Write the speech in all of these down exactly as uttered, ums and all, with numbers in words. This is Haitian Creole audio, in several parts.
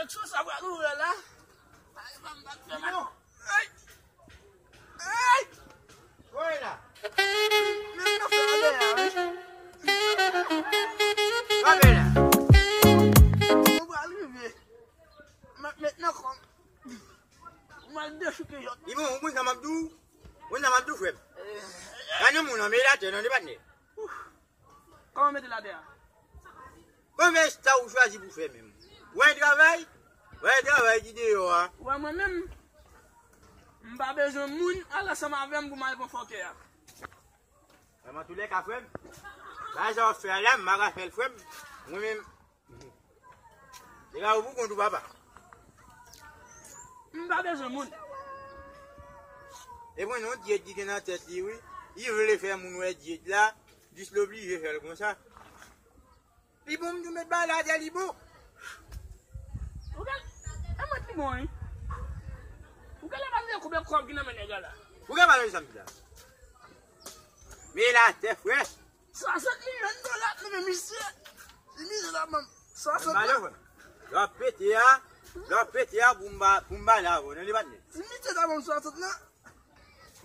Sou sa pral ouvè la. Ay, pa m pa fè mal. Ay! Ay! Woy la. Men nan fè ale a, wi. Kanpe la. Nou pral rive. M ap met nan kò m. M al dechouke jòt. Li bon, ou konn sa m ap di w? Ou konn sa m ap di w, frè m? Gade moun nan, men l atè, non, li pa t nèt. Kòman w mete l atè a? Konbyen sta ou chwazi pou fè menm? Ou wè travay? Ou wè travay ki deyò a? Ou wè mwen menm, m pa bezwen moun al ansanm avè m pou m al pran fòkè a. Vrèman, toulèka, frè m, bagay sa w ap fè a la, m pa ka fè l, frè m. Mwen menm, se ka ou pou kont ou, papa. M pa bezwen moun. E mwen non, Dyed li gen nan tèt li, wi. Li vle fè moun wè Dyed la, jis l oblije fè l konsa. Li bon, m tou met bagay la atè, li bon. Ou gen, e mwen ki bon, wi. Ou gen lè pa vle koube kòb ki nan men nèg la la. Ou gen pa nan sa m di la. Men l atè, frè. Swasant milyon dola, men misye. Misye la ban m swasant la. Lè w ap pete a, lè w ap pete a pou m ba, pou m ba la avè w, non, li pa t nèt. Si misye ta ban m swasant la,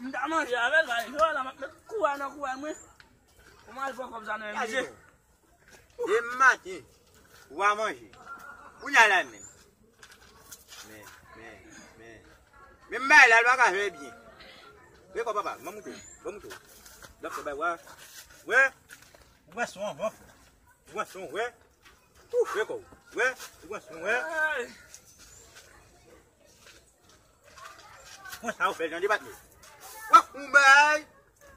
m ta manje avè l, bagay jò la, m ap met kouray nan kouray mwen. Pou m al pran kòb sa nan men misye. Demen maten, ou pa manje. Kounye a la menm. Men, men, men. Men m bay la, l pa ka fè byen. Vre kò papa, ban m mouton, ban m mouton. L ap fè bay, wè. Wè. Ou pran son anvan, frè. Ou pran son, wè. Vre kò, wè. Ou pran son, wè. Konsa ou fè l nan depatman. W ap fè yon bagay.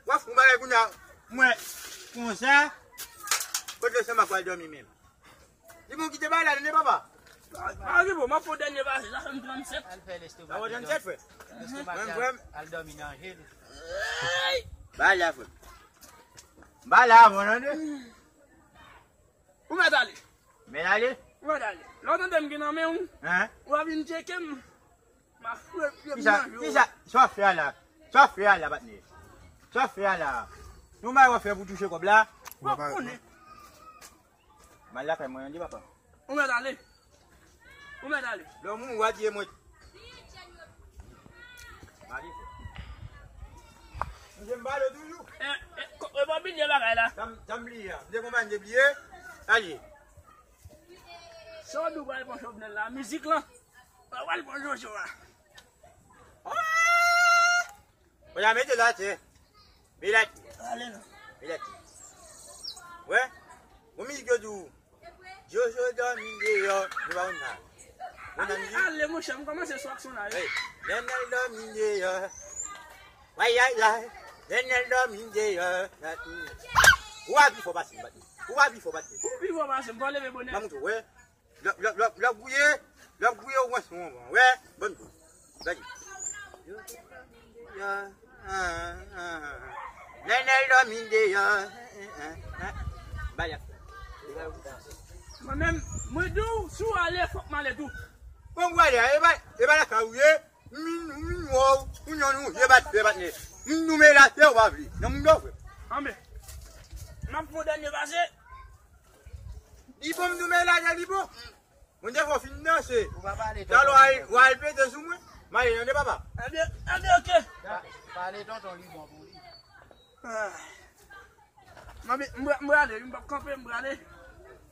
W ap fè yon bagay kounye a. Mwen, konsa. Kote se m ap pral dòmi menm? Li bon kite bagay la, tande papa. Pa gen pwoblèm, m ap fè yon dènye pase, sa fè m trannsèt. Al fè lestomak. Sa fè trannsèt, frè. Lestomak la, al dòmi nan je l. Bagay la, frè. Bagay la, bon, tande. Ou mèt ale. Mèt ale? Ou mèt ale. Lè w tande m gen nan men w, ou a vin tcheke m. M a frape m nan je w. Kisa, kisa, sa w ap fè a la? Sa w ap fè a la, patnè? Sa w ap fè a la? Yon bagay w ap fè pou touche kòb la? W ap konnen. M al lakay mwen an, di papa. Ou mèt ale. Ou mèt ale. Lè w mouri, w a tiye mwen. Mari, frè. M te m pale w toujou. E, e, ko-, e, pa bliye bagay la. Sa m, sa m bliye a. M te konprann, m te bliye. Sa l ye? Sa w di w pral pran Jovenel la, mizik lan. Ou pral pran Jojo a. Ou ta mete l atè. Mete l atè. Ale non. Mete l atè. Wè. Bon mizik yo di w. Jojo dòmi deyò. Nou pa konn sa. Bon nan mizik. Ale, ale, monchè, m kòmanse sou aksyon la, wi. Wi. Nènèl dòmi deyò. Wayayay. Nènèl dòmi deyò. Ou a pi fò pase m, patnè. Ou a pi fò pase m. Ou pi fò pase m, fò leve bonè. Ban m tou, wè. Lè, lè, lè, lè w gouye, lè w gouye, ou wè son an, wè, bon tou. Gade. Nènèl dòmi deyò. Ba y ap. Mwen menm, mwen di w, si w ale, fòk m ale tou. Bon, w ale, e pa, e pa lakay ou ye. Min, min, wow, ou nyon nou, je bat, je bat, ne. Min nou, men la, se w pa vle. Nan moun dò, frè. Anben. M ap fè yon dènye pase. Li bon, m tou men la, li bon. Mwen te fò fin danse. Ou pa pale tonton. Talò, w al pete sou mwen. M ale tande papa. Ebyen, ebyen, oke. Pa-, pale tonton, li bon pou li. Ah. M, m, m prale, m p ap kanpe, m prale.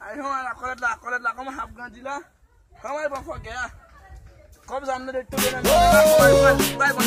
Ay, yon la, kòlèt la, kòlèt la, kòman ap grandi la? Kòman l pran fòkè a? Kòb sa m tande tonbe nan men la, kòman l pran, bay bon.